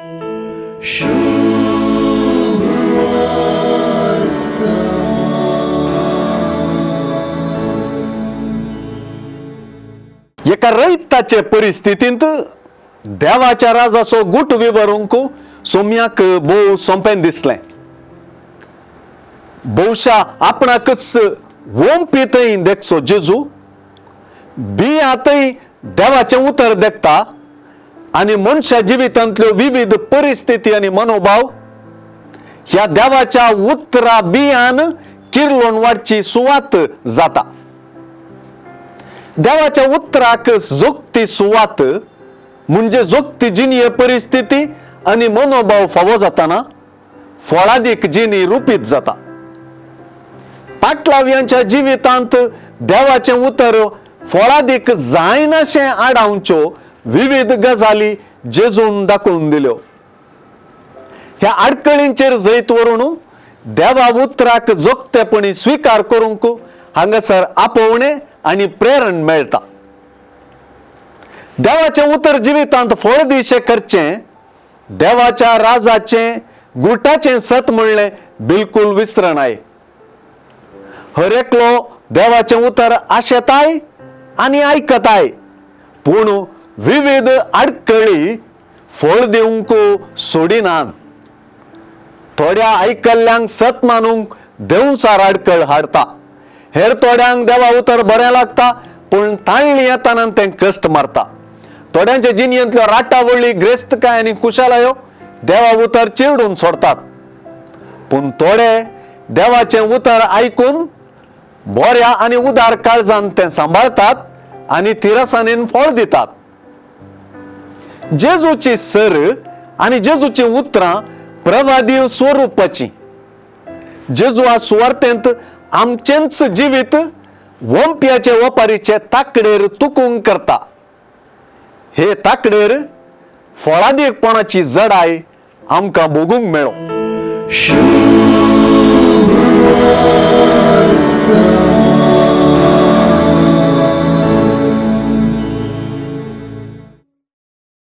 एका रैताचे परिस्थितींत देवाच्या राजाचो गुट विवरूंक सोम्याक भोव सोंपें दिसलें. भोवशा आपणाकच वोंपी थंय देखचो जेजू बिया थंय देवाचें उतर देखता आनी मनशा जिवितांतल्यो विविध परिस्थिती आनी मनोभाव ह्या देवाच्या उतरा बियान किर्लोन वाडची सुवात जाता. देवाच्या उतराक जोगती सुवात म्हणजे जोगती जिणये परिस्थिती आनी मनोभाव फावो जाताना फळादीक जिणी रुपीत जाता. पाटलाव्यांच्या जिवितांत देवाचें उतर फळादीक जायनाशें आडावच्यो विविध गजाली जेजून दाखोवन दिल्यो. ह्या आडकळींचेर जैत व्हरून देवा उतराक जोगतेपणी स्विकार करूंक हांगासर आपोवणें आनी प्रेरण मेळटा. देवाचें उतर जिवितांत फळ दिशें करचें देवाच्या राजाचें गुटाचें सत म्हणलें बिलकूल विसरनाय. हर एकलो देवाचें उतर आशेताय आनी आयकताय, पूण विविध आडकळी फळ दिवंक सोडिनात. थोड्या आयकल्ल्यांक सत मानूंक देंवचार आडकळ हाडटा, हेर थोड्यांक देवा उतर बरें लागता पूण ताळणी येताना तें कश्ट मारता. थोड्यांचे जिणयेंतल्यो राटावळी ग्रेस्तकाय आनी खुशालायो देवा उतर चिरडून सोडतात, पूण थोडे देवाचें उतर आयकून बऱ्या आनी उदार काळजान तें सांबाळतात आनी तिरसाणीन फळ दितात. जेजूची सर आनी जेजूची उतरां प्रवादी स्वरुपाची. जेजू आ सुवार्थेंत आमचेंच जिवीत वोंपयाचे वपारीचे ताकडेर तुकूंक करता. हे ताकडेर फळादीकपणाची जडाय आमकां भोगूंक मेळो.